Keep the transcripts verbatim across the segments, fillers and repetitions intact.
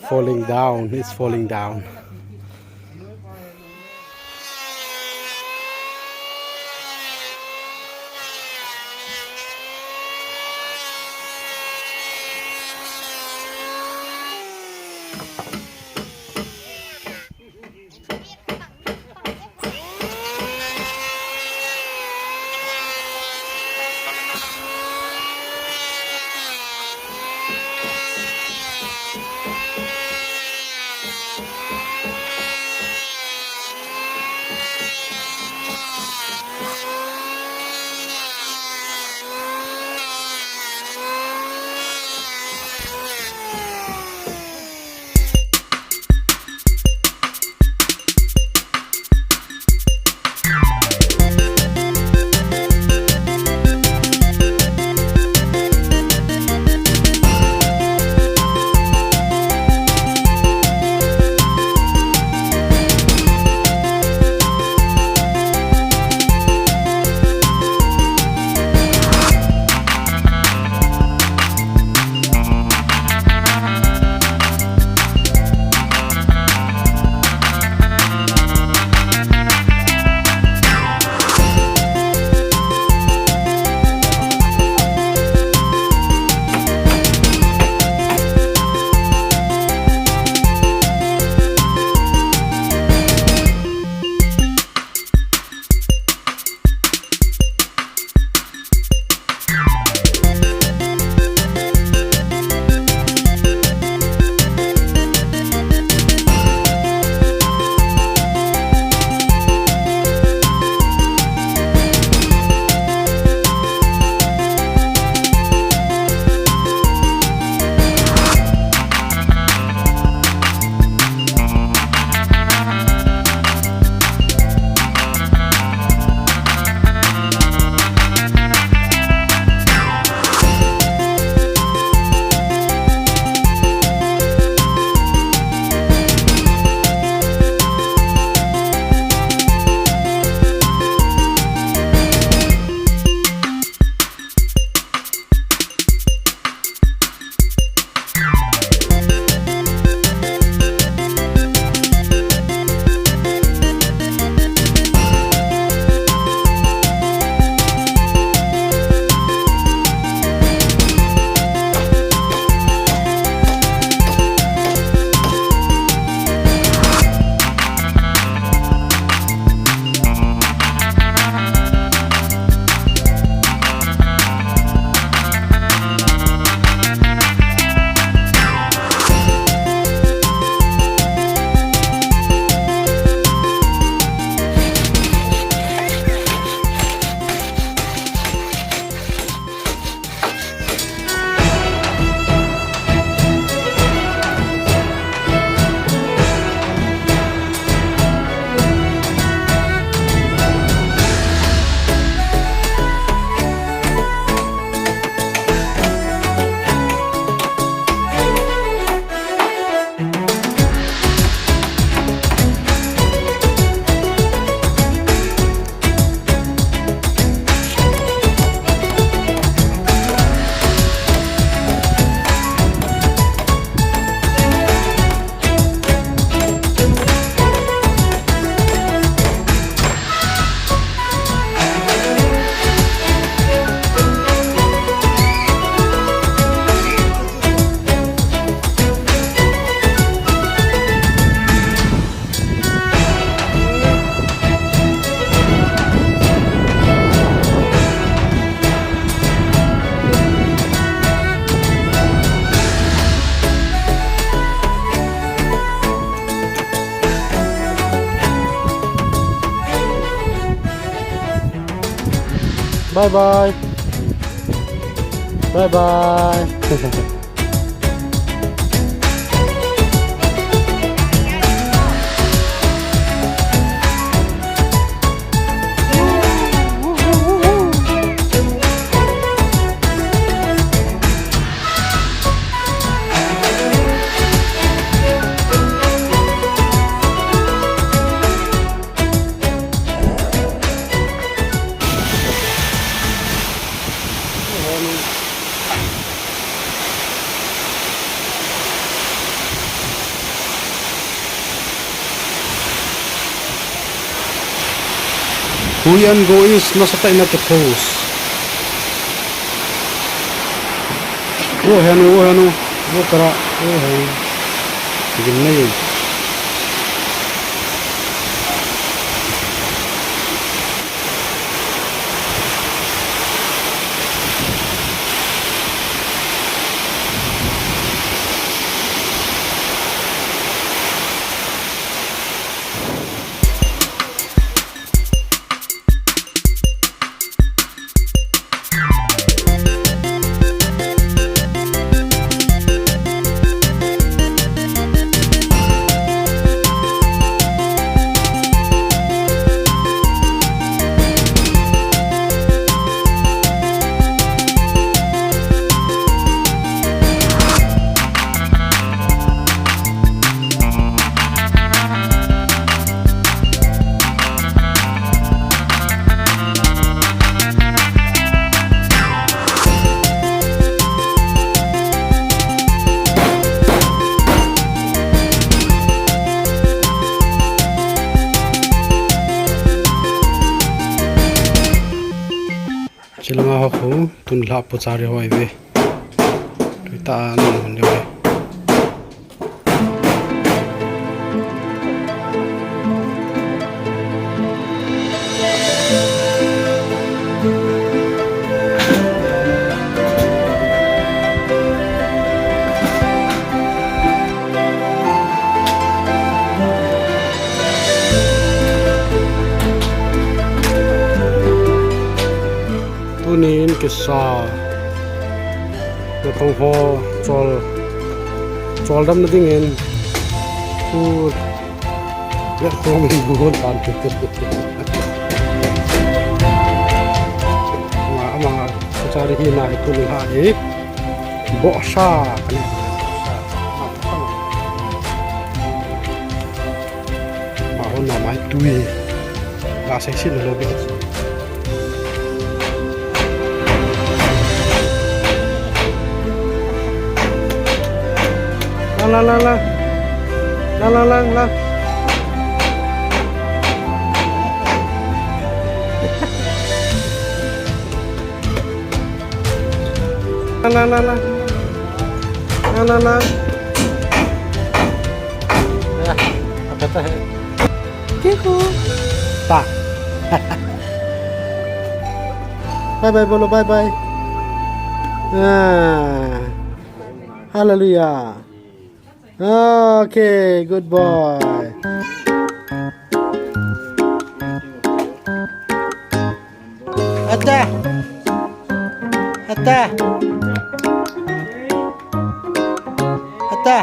Falling down, it's falling down. Bye bye. Bye bye. Hui an go is nasatah in ake post. Oh, henu, oh, henu. Oh, kara. Oh, henu. Gimnei. Chilanga ho khu tun lha pu chari hoi ve. Tui ta nang hon de ve. Tunin kisa natong ho chol, chol dam na dingin tu le tong in bu hon tan. Ama, ama, chari hi na hi tun ha hi. Bohsa, kani. Ma hon na mai tui. Ga sai sin lo be. La, la, la, la. La, la, la, la. La, la, la, la. La, la, la. Ya, apa tah? Kiku. Ta. Bye bye, bolo, bye bye. Ah. Hallelujah. Okay, good boy. Ata. Ata. Ata.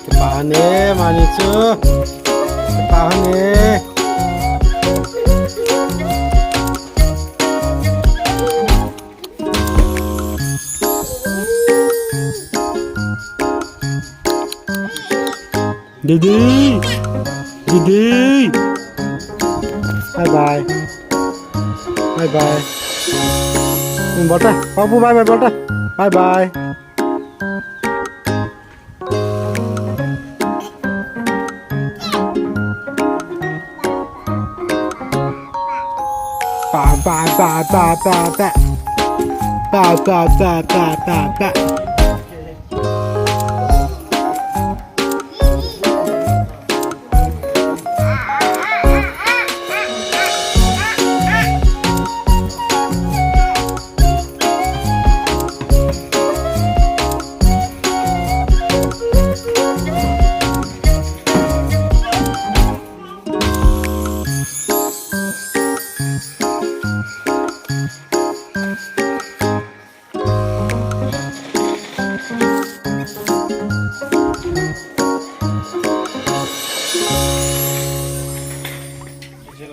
Kipah ne, mani chu. Kipah ne. Didi! Didi! Bye bye. Bye bye. Hmm, बोलता है। पापू bye bye बोलता है। Bye bye. Ba, ba, ba, ba, ba, ba. Ba, ba, ba, ba, ba, ba.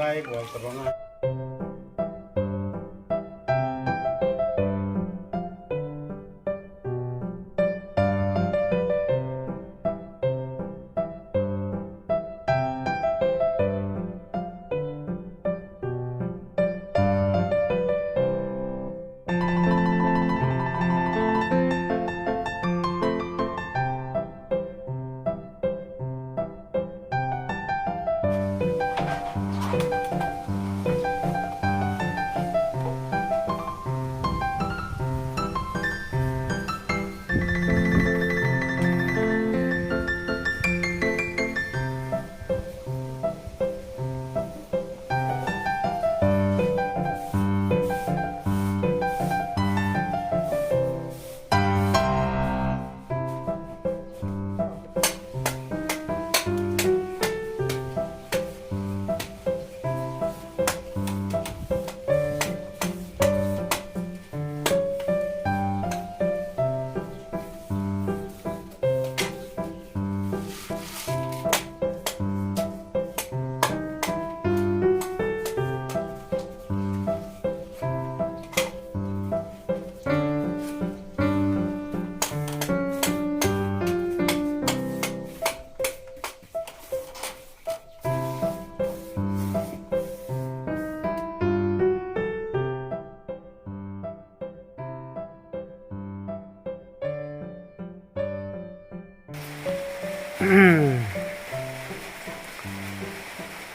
Ai, bol tabang a.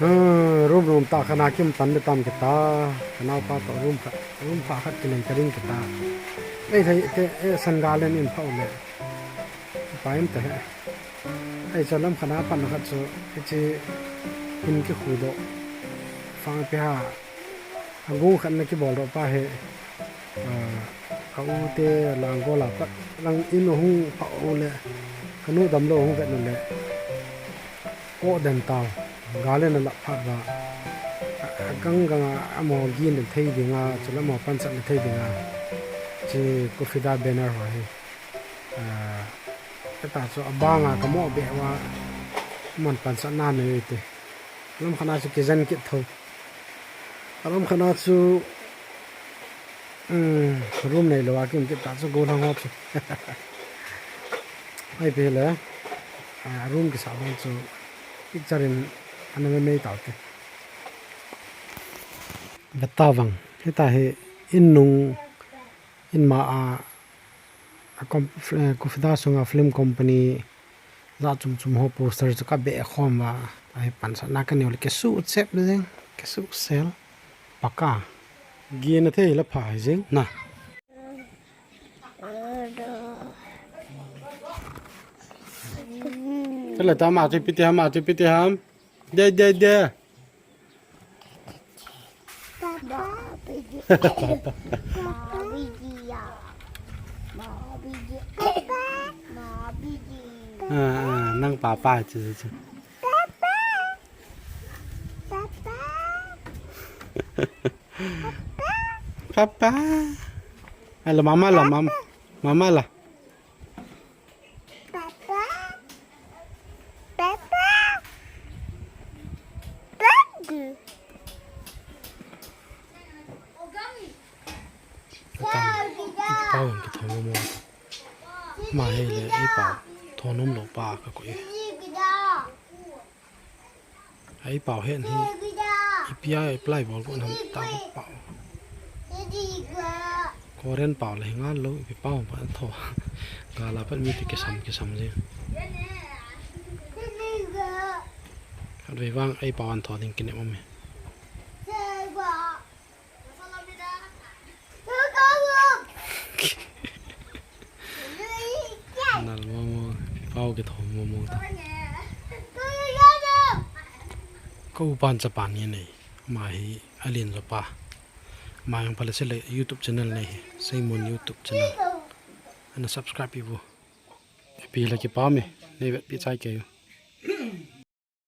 Hmm, room room ta khana kim tan de tam kita. Kana pa to room khat, room pha khat kinei ka ding kita. Ei thei te, e, san ga len in pha u le. Pa in te he. Ei, chu lam khana pan khat chu, hiche in kikhu doh. Fang pi ha. A gong khat na kibol doh pa hi. A, a u te lang gol a pat lang in hung pha u le. Ka nu damlou hung vet u le. Ko den tau. Ga le na lap phat va. A, a gang gang a, amaho gin den thei ding a, chu le amaho pansat na thei ding a. Chi Kufida banner ho hi. A, kata chu abang a ka mo be uva, man pansatna nei te. Lam khat a chu kijen kit tho. Lam khat a chu, um, room neilou a kim kit ta chu gollhang ho chu. Ai pe le, a, room kisa bang chu picture in ana me mei tau te. Vet ta vang, hita hi in nung, in ma a, a com-, eh, Kufida sunga film company jat chom chom ho poster chu ka be khom uva, a hi pansatna ka neo le kisuh chep jeng, kisuh sel. Paka. Gin a thei la pha jeng. Na. Tala ta ma chu piti ham, ma chu piti ham. De, de, de. Ah, ah, nang papa chu, chu. Papa. Ala mama la, mam-, mama la. Papa. Papa. Papa. Pau in kitho mo mo. Ma hi le, ei pau. Tho nom lou pa ka koi. Ei pau hen hi. Ipi a apply bol ko nam ta pau. Korean pau le ngal lou, ipi pau pa tho. Gala pat mi ti kisam, kisam je. Khatvei vang ei pau an tho ding kinem um e. Nal mo mo, pau kitho mo mo ta. Ko upan chapa ni nei, ama hi alen jo pa. Ama jong pale sele YouTube channel nei hi, Simon YouTube channel. Ana subscribe ivo. Pi la kipa me, nei vet pi chai ke.